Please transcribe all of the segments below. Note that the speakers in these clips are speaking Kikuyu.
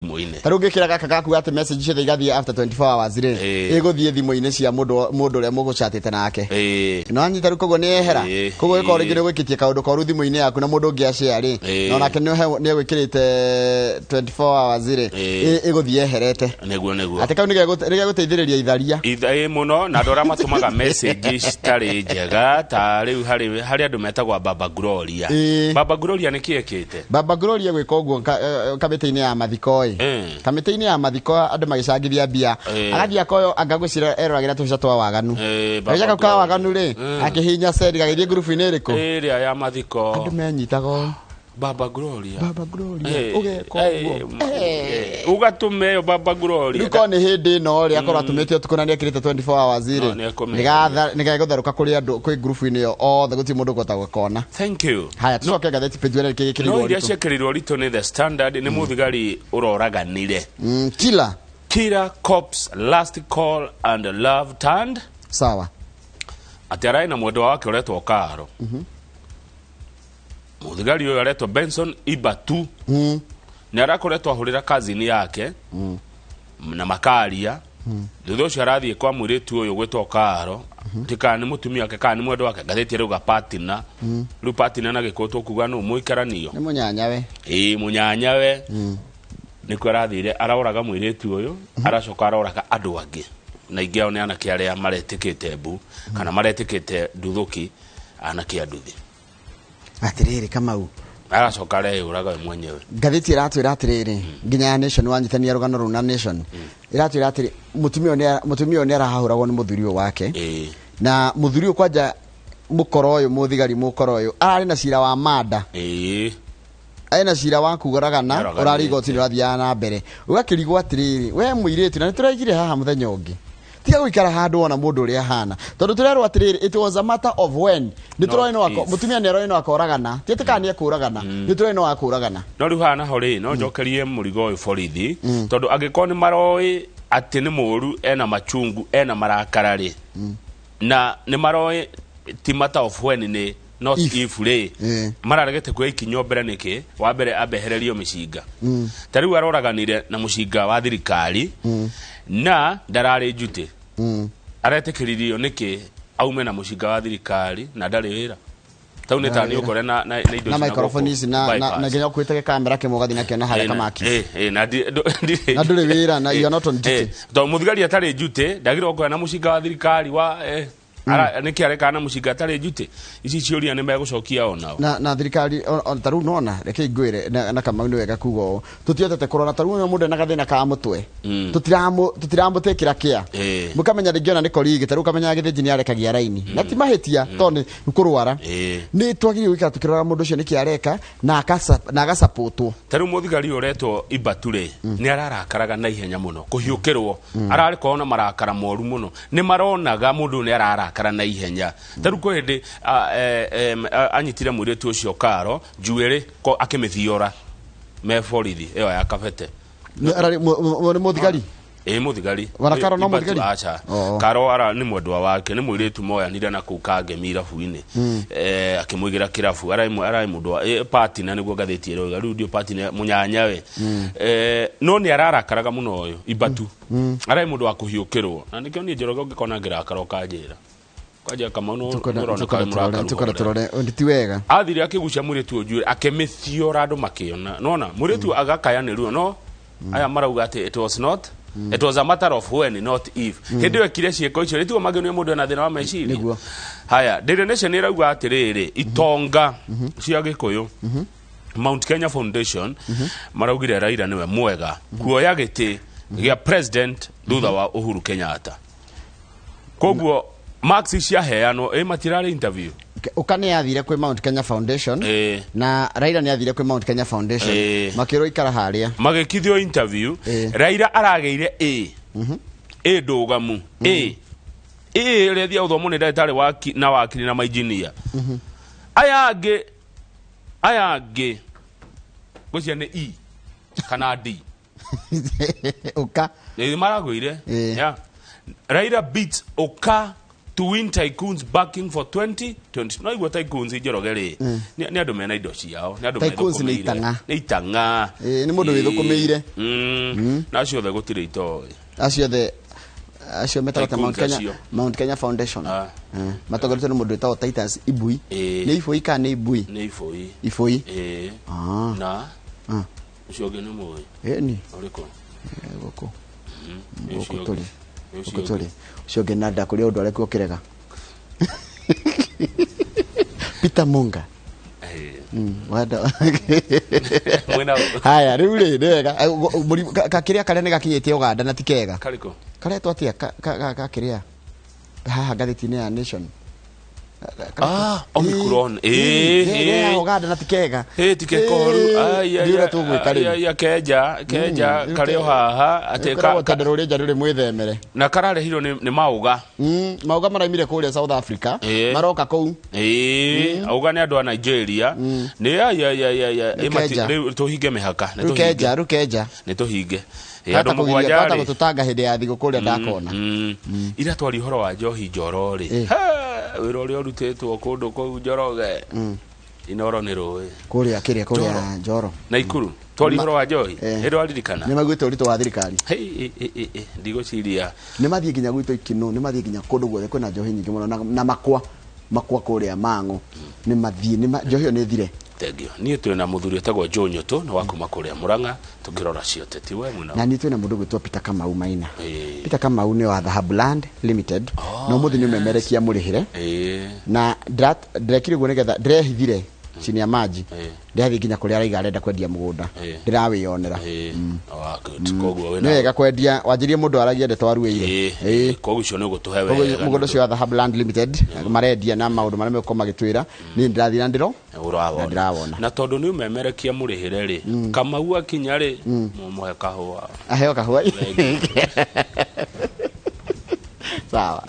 Thimũ-inĩ. Ta rĩu ngĩkĩra gaka gaku atĩ message ciothe igathiĩ after 24 hours rĩ, ĩgũthiĩ thimũ-inĩ cia mũndũ mũndũ ũrĩa mũgũchatĩte nake. No anyita rĩu, koguo nĩ yehera. Koguo ĩkorwo rĩngĩ nĩ ũgwĩkĩtie kaũndũ koru thimũ-inĩ yaku na mũndũ ũngĩ ashare rĩ, na onake nĩ egwĩkĩrĩte 24 hours rĩ, ĩgũthiĩ yeherete. Nĩguo. Atĩ kau nĩ gegũteithĩrĩria itharia. Ĩ mũno, na andũ arĩa matũmaga message citarĩ njega, ta rĩu harĩ andũ metagwo Baba Gloria. Baba Gloria nĩ kĩ ekĩte? Baba Gloria gwĩka ũguo kamĩtĩ-inĩ ya mathiko ĩ. Kamĩtĩ-inĩ ya mathiko andũ magĩcangithia mbia. Agathiĩ akoyo anga gwĩcira eroragĩra tũbica twa waganu. Baba Gabica kau ka Gloria. waganu rĩ, akĩhihinya send gagĩthiĩ ngurubu-inĩ ĩrĩkũ? Ĩrĩa ya mathiko. Andũ menyitaga ũũ. Baba Gloria. Baba Gloria, ũgeka ũguo. Ũgatũma ĩyo Baba Gloria. Rĩu korwo nĩ hĩndĩ ĩno rĩ, akorwo atũmĩte ũtukũ na nĩekĩrĩte 24 hours rĩ, No, nĩekũmenya. Nĩgegũtherũka kũrĩ andũ kwĩ ngurubu-inĩ ĩyo othe, gũtirĩ mũndũ ũkũhota gũkona. Thank you. Haya, tũcoke ngathĩti page ĩrĩa No ĩkĩrĩirwo iria ũritũ. ciĩkĩrĩirwo ũritũ nĩ The Standard nĩ mũthigari ũroraganire. Killer. Killer cops last call and love turned. Sawa. Atĩ ararĩ na mwendwa wake ũretwo Karo. Mũthigari ũyũ aretwo Benson Ibatu. Nĩ arakoretwo ahũrĩra cousin yake na makaria. Thutha ũcio arathiĩ kwa mũirĩtu ũyũ gwĩtwo Karo. Ti kana nĩ mũtumia wake kana nĩ mwendwa wake, ngathĩti ĩrauga partner. Rĩu partner na Gĩkũyũ tũkuga nũ mũikaranio? Nĩ mũnyanyawe. Ĩĩ, mũnyanyawe. Nĩkuo arathire araũraga mũirĩtu ũyũ, aracoka aroraga andũ angĩ, na ingĩ ao nĩ anake arĩa maretĩkĩte mbu kana maretĩkĩte nduthũki, anake a nduthi. Atĩrĩrĩ Kamau, Aracoka areyũraga we mwenyewe. Ngathĩti ĩratwĩra atĩrĩrĩ, nginya ya Nation wanyitania rũgano rũu na Nation ĩratwĩra atĩrĩ, mũtumia ũyũ nĩ arahahũragwo nĩ mũthuri ũyũ wake. Na mũthuri ũyũ kwanja mũkoro ũyũ, mũthigari mũkoro ũyũ ararĩ na cira wa manda. Arĩ na cira wa kũũragana. Nĩaroganĩte. Ũrarĩ igoti-inĩ ũrathiaga na mbere, ũgakĩrigwo atĩrĩrĩ, we mũirĩtu, na nĩ tũraigire haha mũthenya ũngĩ, tiga gũikara handũ wona mũndũ ũrĩa ahana, tondũ tũrerwo atĩrĩrĩ, it was a matter of when nĩ tũroĩ no Not if. Mũtumia nĩ aroĩ no akoragana, ti atĩ kana nĩ ekũragana, nĩ tũroĩ no akũragana. No rĩu haha naho rĩ, no njokerie mũrigo ũyũ borithi, tondũ angĩkorwo nĩ maroĩ atĩ nĩ mũru, ena machungu, ena marakara rĩ, na nĩ maroĩ ti matter of when nĩ not If. if rĩ, mararegete kuoya ikinya mbere nĩkĩ? Wa mbere ambehererio mĩcinga. Ta rĩu aroraganire na mũcinga wa thirikari na ndararĩ njutĩ. Aretĩkĩririo nĩkĩ aume na mũcinga wa thirikari na ndarĩ wĩra? Tau nĩ ta nĩ ũkore na indo na ici na microphone gũkũ ici na bypass. nginya ũkuĩte gĩkamera kĩmwe ũgathiĩ nakĩo na harĩa kamaki. Na Na ndũrĩ wĩra, na you are not on duty. Tondũ mũthigari atarĩ njutĩ ndagĩrĩirwo kuoya na mũcinga wa thirikari wa nĩkĩ arekaga na mũcinga atarĩ njutĩ? Ici ciũria nĩ megũcokia onao. Na thirikari ta rĩu nona reke ngwĩre na Kamau nĩ wega kuga ũũ, tũtiotete kũrora ta rĩu mũndũ ena gathĩna ka mũtwe, tũtiramũtĩkĩra kĩa. Mũkamenya rĩngĩ ona nĩ korigi, ta rĩu ũkamenya Gĩthĩnji nĩ arekagia raini na ti mahĩtia tondũ nĩ kũrwara. Nĩ twagĩrĩirwo gũikara tũkĩrora mũndũ ũcio nĩkĩ areka na agasapotwo. Ta rĩu mũthigari ũyũ ũretwo Ibatu rĩ, nĩ ararakaraga na ihenya mũno, kũhiũkĩrwo ararĩkorwo na marakara moru mũno, nĩ maronaga mũndũ ũyũ nĩ ararakara na ihenya. Ta rĩu kwĩ hĩndĩ anyitire mũirĩtu ũcio Karo njuĩrĩ akĩmĩthiora me borithi ĩyo ya Kabete. Nĩ mũthigari? Ĩ, mũthigari. Wala Karo no Ibatu, mũthigari? Aca. Oh. Karo ara nĩ mwendwa wake, nĩ mũirĩtu moyanire na kũu Kangemi irabu-inĩ. Akĩmũigĩra kĩrabu, ararĩ mũndũ wa partner, nĩguo ngathĩti ĩroiga rĩu ndio partner, mũnyanyawe. No nĩ ararakaraga mũno ũyũ Ibatu. Ararĩ mũndũ wa kũhiũkĩrwo, na nĩkĩo niĩ Njoroge ũngĩkona ngĩrakara ũkanjĩra ũkanjĩra, Kamau, no nĩũroneka wĩ mũrakaru. Tukwenda Horera. Tũrore ti wega. Athire akĩgucia mũirĩtu ũyũ njuĩrĩ, akĩmĩthiora, andũ makĩona nona mũirĩtu agakaya nĩ ruo, no aya marauga atĩ it was not, it was a matter of when, not if. Hĩndĩ ĩyo ekire ciĩko icio rĩtiguo mangĩonia mũndũ ena thĩna wa meciria. Nĩguo. Haya, Daily Nation ĩrauga atĩrĩrĩ, itonga cia Gĩkũyũ, Mount Kenya Foundation maraugire Raila nĩwe mwega kuoya gĩtĩ gĩa president thutha wa Uhuru Kenyatta. Koguo marks ciaheanwo ĩ matirarĩ interview. Ũka nĩ athire kwĩ Mount Kenya Foundation na Raila nĩ athire kwĩ Mount Kenya Foundation, makĩrwo ikara harĩa. Magĩkithio interview. Raila aragĩire A ndũgamu, A ĩrĩa ĩthiaga gũthomwo nĩ ndagĩtarĩ na wakiri na mainjinia. Aya angĩ ngwĩciria nĩ E kana D. Ũka. Ĩ, maragũire. Yeah. Raila beats Uka. To win tycoons backing for 2020. No igua tycoons Njoroge rĩ, nĩ andũ mena indo ciao, nĩ andũ Tycoons nĩ methũkũmĩire. itang'a. Nĩ itang'a. Ĩĩ, nĩ mũndũ wĩthũkũmĩire. Na acio othe gũtirĩ itoĩ. Acio othe acio metagwo ta Tycoons Mount Kenya, acio. Mount Kenya Foundation. Ah. Matongoretio nĩ mũndũ wĩtagwo Titus Ibui. Ĩĩ. Nĩ Ibui kana nĩ Ibui? Nĩ Ibui. Ibui. Ĩĩ. Ah. Na Ah. ũcio ũngĩ nĩ mũĩ. Ĩni. Ũrĩkũ? Gũkũ. Ũcio Gũkũ ũngĩ. tũrĩ. Ũcio Gũkũ ũngĩ. tũrĩ. Ũcio ũngĩ na ndakũrĩa ũndũ arekuo kĩrega. Peter Munga. Ĩĩ. Wenda. Mwena Haya, rĩu rĩ, nĩ wega. Kakĩrĩa karĩa nĩ gakinyĩtie Uganda na ti kega. Karĩkũ? Karetwo atĩa kakĩrĩa? Haha ngathĩti-inĩ ya Nation. Ah, Omicron. Ĩĩ, Ĩĩ, ĩĩ. Uganda na ti kega. Ĩĩ, ti kega ũru. Ai, ai, Ndiũĩ ũrĩa tũgwĩka rĩu. ai, ai, Kenja, Kenja, karĩ o haha, atĩ Koragwo tondũ rũrĩnja rũrĩ mwĩthemere. Na kararehirwo nĩ mauga. Mauga maraimire kũrĩa South Africa. Ĩĩ. Maroka kũu. Ĩĩ, auga nĩ andũ a Nigeria. Nĩ ai, ai, ai, ai, ai. Rĩu Ĩ, mati- Kenja. rĩu tũhinge mĩhaka. Nĩ Rĩu tũhinge. Kenja, rĩu Kenja. Nĩ tũhinge. Ĩ, Hata andũ kũgiria, mũgwanja hata rĩ. gũtũtanga hĩndĩ ya thigũkũ ũrĩa ndakona. Ira twari ũhoro wa njohi njoro rĩ. Ĩ. He, wĩra ũrĩa ũrutĩtwo kũndũ kũu Njoroge. Inoro nĩ rũĩ. Kũrĩa kĩrĩa, kũrĩa Njoro. Naikuru. Twari ũhoro wa njohi. Eh. Ĩ, ndwaririkana? Nĩ maiguĩte ũritũ wa thirikari. Hei, ĩ, ĩ, ĩ, ĩ, ndigũciria. Nĩ mathiĩ nginya gwitũ Ikinũ, nĩ mathiĩ nginya kũndũ guothe kwĩna njohi nyingĩ mũno na makwa kũrĩa Mang'u. Nĩ mathiĩ, njohi ĩyo nĩ thire. Thank you. Niĩ twĩna mũthuri ũtagwo Joe Nyũtũ, nĩ wa kuma kũrĩa Murang'a, tũkĩrora cioteti we mũno. Na niĩ twĩna mũndũ ũgwĩtwo Peter Kamau Maina. Ĩĩ. Peter Kamau nĩ wa Dhahabu Land Limited. Na ũmũthĩ nĩ ũmemerekia mũrĩhĩre. Ĩĩ. Na ndĩrekire ũguo nĩgetha ndĩrehithire chini ya maji. Ĩĩ. Ndĩrathiĩ nginya kũrĩa araiga arenda kwendia mũgũnda. Ĩĩ. Ndĩrawĩyonera. Ĩĩ. Oh, good. Koguo wĩna Nĩ wega kwendia, wanjirie mũndũ aragia ndeto aruĩire. Ĩĩ. Ĩĩ. Koguo ũcio nĩ ũgũtũhe Koguo wega. mũgũnda ũcio wa Dhahabu Land Limited marendia na maũndũ marĩa megũkorwo magĩtwĩra. Niĩ ndĩrathiĩ na ndĩro. Ũrawona. Na ndĩrawona. Na tondũ nĩ ũmemerekia mũrĩhĩre rĩ, Kamau akinya rĩ, mũmũhe kahũa. Aheo kahũa. Sawa.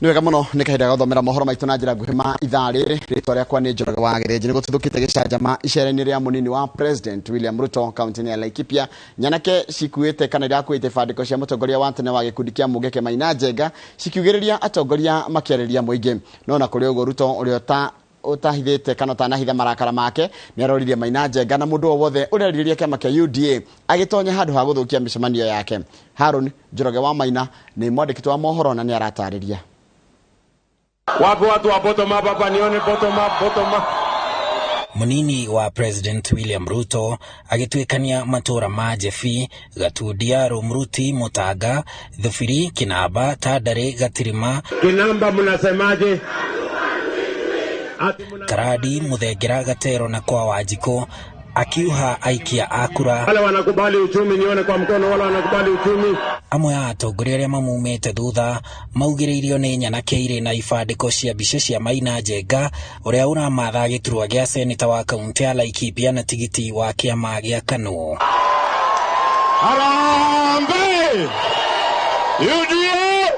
Nĩ wega mũno nĩ kahinda ga gũthomera mohoro maitũ na njĩra nguhĩ ma ithaa rĩrĩ. Rĩtwa rĩakwa nĩ Njoroge wa Gĩthĩnji. Nĩ gũtuthũkĩte gĩcanjama icera-inĩ rĩa mũnini wa President William Ruto kaunti-inĩ ya Laikipia. Nyanake cikuĩte kana irakuĩte ibandĩko cia mũtongoria wa tene wa gĩkundi kĩa Mũngeke Maina Njenga cikiugĩrĩria atongoria makĩarĩria mũingĩ. No na kũrĩ ũguo Ruto ũrĩa ũtahithĩte kana ũtanahitha marakara make nĩ aroririe Maina Njenga na mũndũ o wothe ũrerĩrĩria kĩama kĩa UDA agĩtonya handũ ha gũthũkia mĩcemanio yake. Haron Njoroge wa Maina nĩ mwandĩki wa mohoro na nĩ aratarĩria. Wapi watu wa bottom up hapa, nione bottom up, bottom up. Munini wa President William Ruto agĩtuĩkania matũra ma Jebi, Gatundia, Rũmruti, Mũtanga, Thubiri, Kinamba, Tandari, Gatirima, Kinamba mnasemaje? Karadi, Muthengera, Gatero na kwa Wanjikũ akiuha aikia a kura. Wale wanakubali uchumi nione kwa mkono, wale wanakubali uchumi. Amwe a atongoria arĩa mamumĩte thutha maugĩrĩirio nĩ nyanake irĩ na ibandĩko cia mbica cia Maina Njenga ũrĩa ũramatha gĩturwa gĩa seneta wa kaunti ya Laikipia na tigiti wa kĩama gĩa KANU. Harambee! UDA!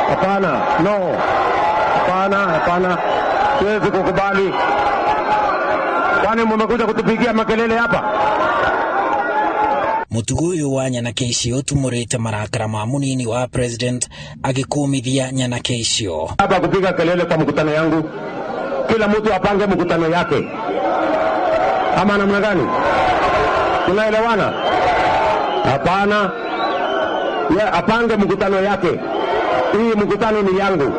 Hapana, no. Hapana, hapana. Siwezi kukubali. Kwani mmekuja kutupigia makelele hapa? Mũtugo ũyũ wa nyanake icio ũtumũrĩte marakara ma mũnini wa president agĩkũmithia nyanake icio. Hapa kupiga kelele kwa mkutano yangu. Kila mtu apange mkutano yake. Ama namna gani? Tunaelewana? Hapana. Ye apange mkutano yake. Hii mkutano ni yangu.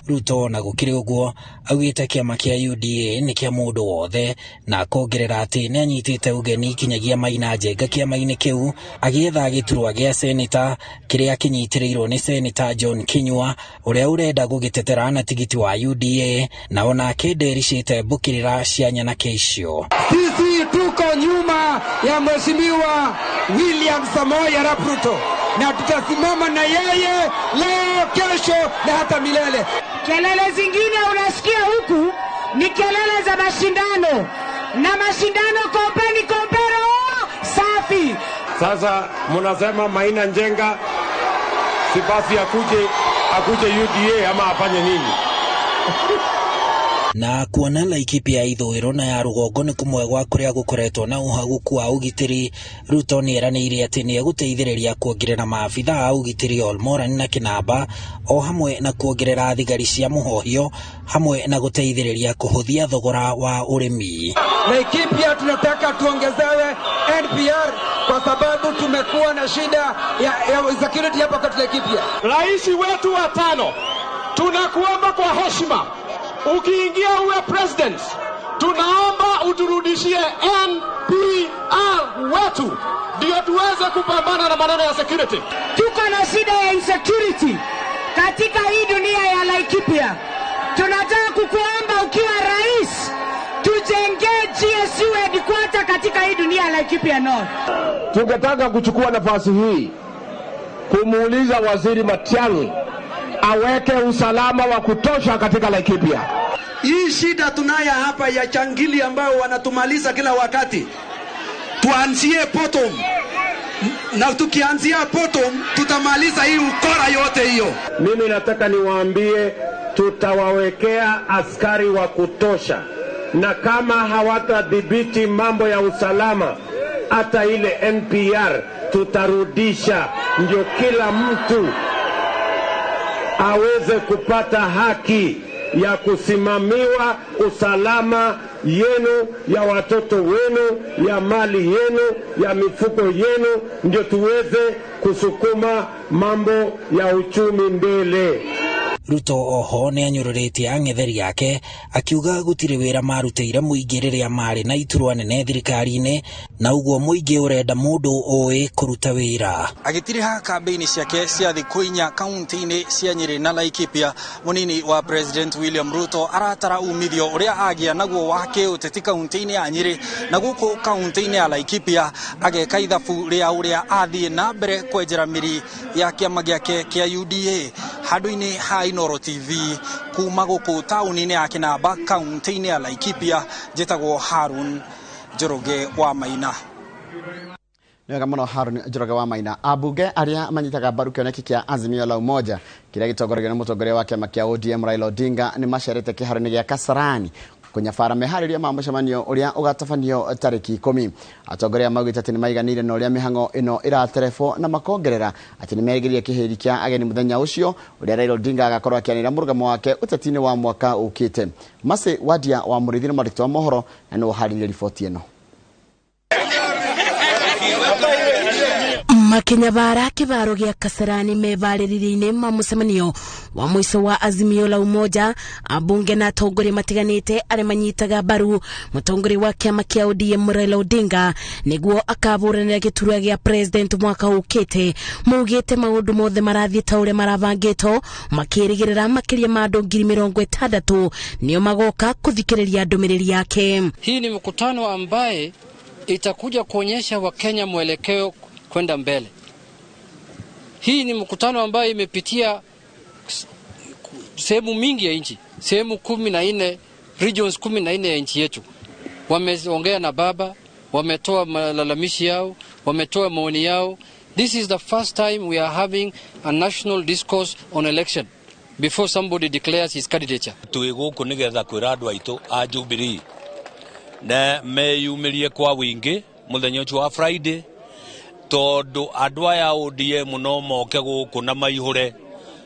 Ruto na gũkĩrĩ ũguo augĩte kĩama kĩa UDA nĩ kĩa mũndũ wothe na akongerera atĩ nĩ anyitĩte ũgeni kinyagia Maina Njenga kĩama-inĩ kĩu agĩetha gĩturwa gĩa seneta kĩrĩa kĩnyitĩrĩirwo nĩ seneta John Kinyua ũrĩa ũrenda gũgĩtetera na tigiti wa UDA na onake ndericĩte mbũkĩrĩra cia nyanake icio. Sisi tuko nyuma ya Mheshimiwa William Samoei Arap Ruto na tutasimama na yeye leo, kesho na hata milele. Kelele zingine unasikia huku ni kelele za mashindano, na mashindano kompeni kompero safi. Sasa mnasema Maina Njenga Si basi akuje UDA ama afanye nini? Na kuona Laikipia ya ithũĩro na ya rũgongo nĩ kũmwe gwa kũrĩa gũkoretwo na ũhagũku wa ũgitĩri, Ruto nĩ eranĩire atĩ nĩ egũteithĩrĩria kuongerera maabitha a ũgitĩri Olmoran na Kĩnamba, o hamwe na kuongerera thigari cia mũhohio, hamwe na gũteithĩrĩria kũhũthia thogora wa ũrĩmi. Laikipia tunataka tuongezewe NPR kwa sababu tumekuwa na shida ya insecurity hapa kwetu Laikipia. Rais wetu wa tano, tunakuomba kwa heshima, ukiingia uwe president, tunaomba uturudishie NPR wetu ndio tuweze kupambana na maneno ya security. Tuko na shida ya insecurity katika hii dunia ya Laikipia. Tunataka kukuomba ukiwa rais, tujenge GSU headquarter katika hii dunia ya Laikipia North. Tungetaka kuchukua nafasi hii kumuuliza Waziri Matiang'i aweke usalama wa kutosha katika Laikipia. Hii shida tunaya hapa ya changili ambao wanatumaliza kila wakati, tuanzie bottom, na tukianzia bottom tutamaliza hii ukora yote hiyo. Mimi nataka niwaambie, tutawawekea askari wa kutosha, na kama hawatadhibiti mambo ya usalama, hata ile NPR tutarudisha, ndio kila mtu aweze kupata haki ya kusimamiwa usalama yenu, ya watoto wenu, ya mali yenu, ya mifuko yenu, ndio tuweze kusukuma mambo ya uchumi mbele. Ruto oho nĩ anyũrũrĩtie ang'etheri ake akiuga gũtirĩ wĩra marutĩire mũingĩ rĩrĩa marĩ na iturwa nene thirikari-inĩ, na ũguo mũingĩ ũrenda mũndũ ũĩ kũruta wĩra. Agĩtiriha kambĩini ciake cia thikũ inya kaunti-inĩ cia Nyĩrĩ na Laikipia, mũnini wa President William Ruto aratara umithio ũrĩa agĩa naguo wa kĩũteti kaunti-inĩ ya Nyĩrĩ na gũkũ kaunti-inĩ ya Laikipia ageka ithabu rĩa ũrĩa athiĩ na mbere kwenjera mĩri ya kĩama gĩake kĩa UDA. Handũ-inĩ ha Inooro TV kuma gũkũ taũni-inĩ ya Kĩnamba kaunti-inĩ ya Laikipia, njĩtagwo Harun Njoroge wa Maina. Nĩ wega mũno Harun Njoroge wa Maina. Ambunge arĩa manyitaga mbaru kĩoneki kĩa Azimio la Umoja kĩrĩa gĩtongoragio nĩ mũtongoria wa kĩama kĩa ODM Raila Odinga nĩ macerete kĩharo-inĩ gĩa Kasarani kũnyabara meharĩria ma mũcemanio ũrĩa ũgatabanio tarĩki 10. Atongoria maugĩte atĩ nĩ maiganĩire na ũrĩa mĩhang'o ĩno ĩraterebwo, na makongerera atĩ nĩ merĩgĩrĩire kĩhĩri kĩa ageni mũthenya ũcio ũrĩa Raila Odinga agakorwo akĩanĩrĩra mũrũgamo wake ũteti-inĩ wa mwaka ũkĩte. Mercy Wadia wa Mũrĩithi nĩ mwandĩki wa mohoro na nĩwe ũharĩirie riboti ĩno. Makinyabara kĩbaro gĩa Kasarani mebarĩrĩrie-inĩ ma mũcemanio wa mũico wa Azimio la Umoja, ambunge na atongoria matiganĩte arĩa manyitaga mbaru mũtongoria wa kĩama kĩa ODM Raila Odinga nĩguo akabũranĩra gĩturwa gĩa president mwaka ũkĩte. Maugĩte maũndũ mothe marathiĩ ta ũrĩa marabangĩtwo, makĩrĩgĩrĩra makĩria ma andũ 60,000 nĩo magoka kũthikĩrĩria ndũmĩrĩri yake. Hii ni mkutano ambaye itakuja kuonyesha Wakenya mwelekeo kwenda mbele. Hii ni mkutano ambayo imepitia sehemu mingi ya nchi, sehemu 14, regions 14 ya nchi yetu. Wameongea na baba, wametoa malalamishi yao, wametoa maoni yao. This is the first time we are having a national discourse on election before somebody declares his candidature. Twi guku nigetha kwira andu aitu a Jubilee na meyumirie kwa wingi muthenya ucio wa Friday, tondu andu aya ODM no moke guku na maihure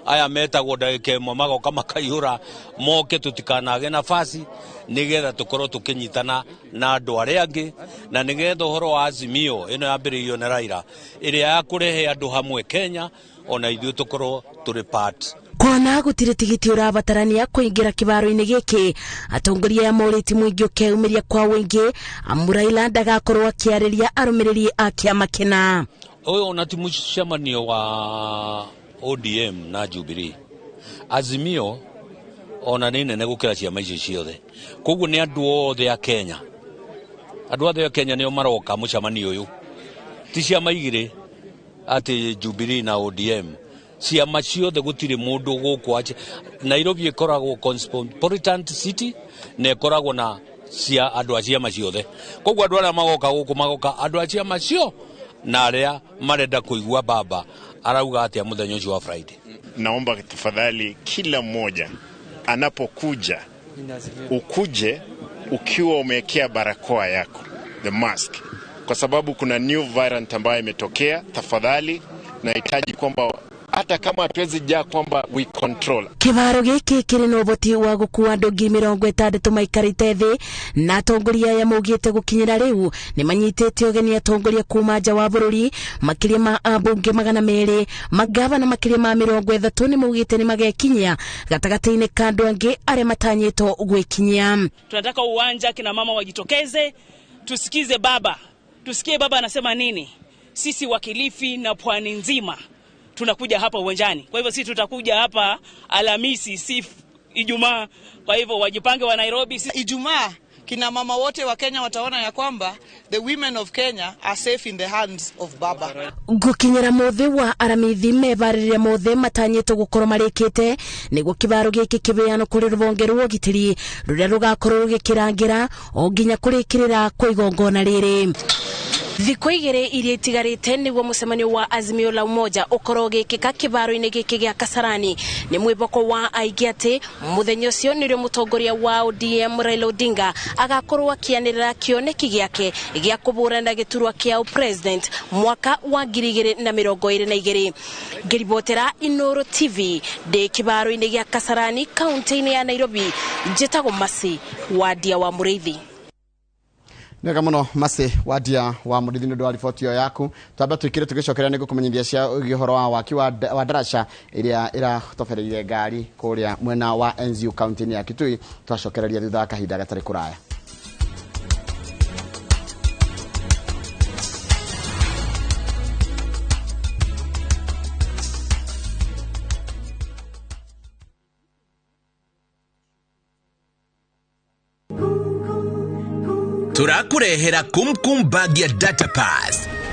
aya metagwo ndagika ĩmwe magoka makaihũra, moke tutikanage nafasi nigetha tukorwo tukinyitana na andu aria angi, na nigetha uhoro wa Azimio ino yambĩrĩirio nĩ Raila ĩrĩa ya kũrehe andũ hamwe Kenya, ona ithuĩ tukorwo tũrĩ part. Kona gũtirĩ tigiti ũrabatarania kũingĩra kĩbaro-inĩ gĩkĩ, atongoria aya morĩtie mũingĩ ũkeyumĩria kwa ũingĩ amu Raila ndagakorwo akĩarĩria arũmĩrĩri a kĩama kĩna. Ũyũ ona ti mũcemanio wa ODM na Jubilee. Azimio ona nĩ nene gũkĩra ciama icio ciothe, koguo nĩ andũ othe a Kenya, andũ othe a Kenya nĩo maroka mũcemanio ũyũ, ti ciama igĩrĩ atĩ Jubilee na ODM. Ciama ciothe gũtirĩ mũndũ gũkũ ache. Nairobi ĩkoragwo cosmopolitan city na ĩkoragwo na cia andũ a ciama ciothe, koguo andũ arĩa magoka gũkũ magoka andũ a ciama cio na arĩa marenda kũigua baba Arauga atia muthenya ucio wa Friday? Naomba tafadhali kila mmoja anapokuja ukuje ukiwa umewekea barakoa yako, the mask, kwa sababu kuna new variant ambayo imetokea. Tafadhali nahitaji kwamba hata kama hatuwezi jaa kwamba we control. Kibaro giki kiri na ũhoti wa gũkua andũ 60,000 maikarĩte thĩ, na atongoria aya maugĩte gũkinyĩra rĩu nĩ manyitĩte ũgeni atongoria kuma nja wa bũrũri makĩria ma ambunge 200, magavana makĩria ma 30 nĩ maugĩte nĩ magekinyia gatagatĩ-inĩ ka andũ angĩ arĩa matanyĩtwo gwĩkinyia. Tunataka uwanja, kina mama wajitokeze, tusikize baba, tusikie baba anasema nini. Sisi wa Kilifi na pwani nzima tunakuja hapa uwanjani. Kwa hivyo sisi tutakuja hapa Alhamisi, si Ijumaa. Kwa hivyo wajipange wa Nairobi. Ijumaa kina mama wote wa Kenya wataona ya kwamba the women of Kenya are safe in the hands of baba. Gukinyira mothe wa aramithi mebarĩrĩria mothe matanyĩtwo gũkorwo marĩkĩte nĩguo kĩbaro gĩkĩ kĩbeanwo kũrĩ rũhonge rwa ũgitĩri rũrĩa rũgakorwo rũgĩkĩrangĩra o nginya kũrĩkĩrĩra kwa igongona rĩrĩ. Thikũ igĩrĩ iria itigarĩte nĩguo mũcemanio wa Azimio la Umoja ũkorwo ũgĩkĩka kĩbaro-inĩ gĩkĩ gĩa Kasarani. Nĩ mwĩhoko wa aingĩ atĩ mũthenya ũcio nĩrĩo mũtongoria wa ODM Raila Odinga agakorwo akĩanĩrĩra kĩoneki gĩake gĩa kũbũrana gĩturwa kĩa president mwaka wa 2022. Ngĩribotera Inooro TV ndĩ kĩbaro-inĩ gĩa Kasarani kaunti-inĩ ya Nairobi, njĩtagwo Masi Wadia wa Mũrĩithi. Nega muno Masi Wadia wa Mũrĩithi nĩ ũndũ wa riboti ĩyo yaku. Twambe twikire tũgĩcokeria nĩ gũkũmenyithia cia ũhoro wa waki wa ndaraca ĩrĩa ĩratobereire ngari kũrĩa mwena wa Enziu kaunti-inĩ ya Kitui. Twacokereria thutha wa kahinda gatarĩ kũraya. Turakurehera Kumkum Bag ya Data Pass.